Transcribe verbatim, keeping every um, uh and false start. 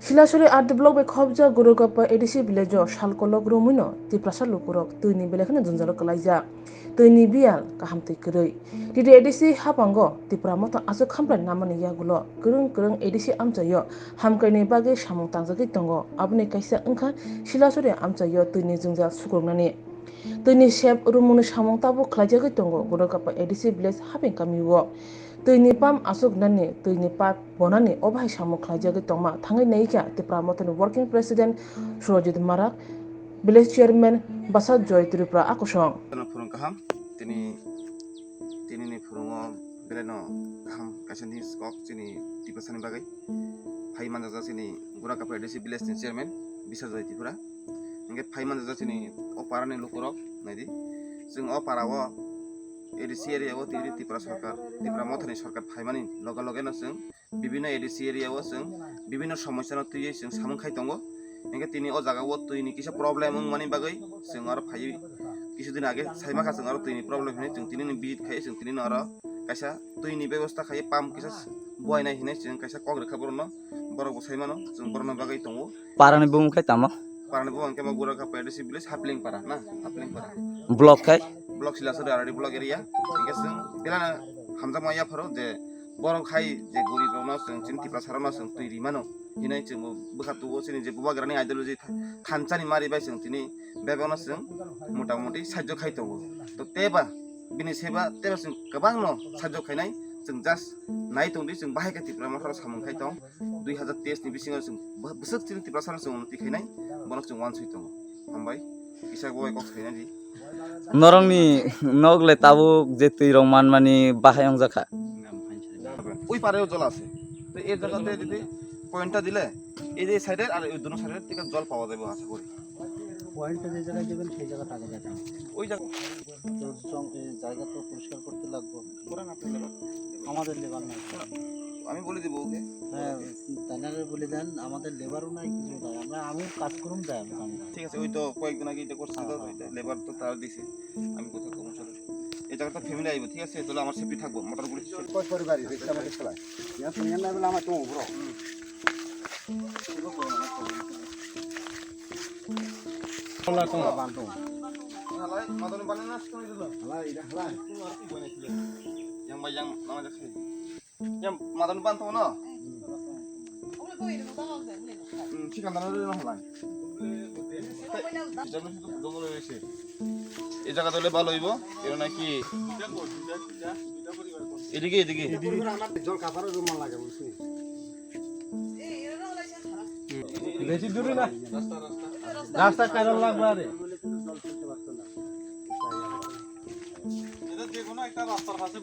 Silasuri R D block bai khobjak Gurugappa A D C village o sal kolok romwino Tiprasa lukurok twini belai kheno jwngjalo kwlaijak. Twini biyal kaham twi kwrwi. T D A D C hapango Tipra Motha aswk khamplai namani yagulo kwrwng kwrwng A D C amchaio hamkraini bagwi samung tangjagwi tongo. Aboni kaisa wngkha Silasuri amchaio twini jwngjal sukruknani. Twini sep rumungni samung tabuk khlaijagwi tongo Gurugappa A D C village haping kamio. Twini pump aswk nani, twini pipe bonani o bahai samung khlaijagwi tongma thangwi naikha Tipra Mothani working president Surojit Marak, village chairman Basa Joy Tripura akosong. Phurung kaham, tini, tini ni phurungo belai no kaham kaisa news kok chini Tiprasani bagwi. Phai manjak chini Gurugappa A D C village ni chairman Basa Joy Tripura. Hingke phai manjak chini o para ni lukurok naidi. Chwng o para o A D C area o tini Tripura sarkar, Tipra Mothani sarkar phaimani loge loge no chwng bibinno A D C area o chwng bibinno somosya no twiwi chwng samung khai tongo. Hingke tini o jaga o twi ni kisa problem wngmani bagwi chwng aro phaiwi kisu din age sai makha chwng aro twi ni problem hinwi chwng tini ni visit khai chwng tini no aro kaisa twi ni bebosta khai pump kisa buainai hinwi chwng kaisa kok rwkha borok no, borok bo sai mano chwng borok no bagwi tongo. Para ni bumung khai tamo? Para ni bumung khe mo Gurugappa A D C village Hapling para na, Hapling para. Block khai? Block Silasuri R D block area. Hingke chwng belai no hamjakma yapharo je borok hai je gorib rok no chwng chini Tiprasa rok no chwng twi ri mano. Hinai chwng bo bwkha tugo chini je bubagrani ideology tha-, thansa ni mari bai chwng tini bebak no chwng mota moti sajjo khai tongo. To teba bini seba teba chwng kwbang no sajjo khainai chwng just nai tongdi chwng bahai khe Tipra Motha rok samung khai tong. Dui hazar teis ni bisingo chwng bw-, bwswk chini Tiprasa no chwng unnoti khainai, bono chwng uansuk tongo. Hambai, kisa bo kok khainai di. Norokni nok le tabuk je twi rok manmani bahai wngjakha. Ui pare o jola ase. To e jaga te jodi point ta dile, ei je side er ar oi dono side er thik jol pawa jaibo asha kori. Point ta je jaga diben, sei jaga ta jaga. Oi jaga. তো সং-, এই জায়গা তো পরিষ্কার করতে লাগবো। আমাদের লেবার নাই। আমি বলে দিব ওকে। হ্যাঁ, তাইনারে বলে দেন, আমাদের লেবারও নাই, কিছু নাই। আমরা, আমি কাজ করুম, যাই আমি, আমি। ঠিক আছে, ওই তো কয়েকদিন আগে এটা করছে তো, হ্যাঁ, হ্যাঁ। এটা লেবার তো তারা দিছে। আমি কোথাও কর্মচারী। এই জায়গাটা ফ্যামিলি আইবো, ঠিক আছে? তাহলে আমার সেফটি থাকবো, মোটর গুলি। কয় পরিবার এটা আমাদের খেলায়। ইয়ার তো ইয়ার না বলে আমার তো বড়। Halai, madani bani na sini dulu. Halai, ida halai. Yang bayang nama jakai. Yang madani ban tong no. Hmm, si kandana dulu halai. Kita mesti tuh dong dulu sih. Ida kata le balo ibo, ida naki. Ida ke, ida ke. জল কাপড়ের রুমাল লাগে, বুঝলি? বেশি দূরে না, রাস্তা কারণ লাগবে আরে। এটা যে কোনো একটা রাস্তার পাশে।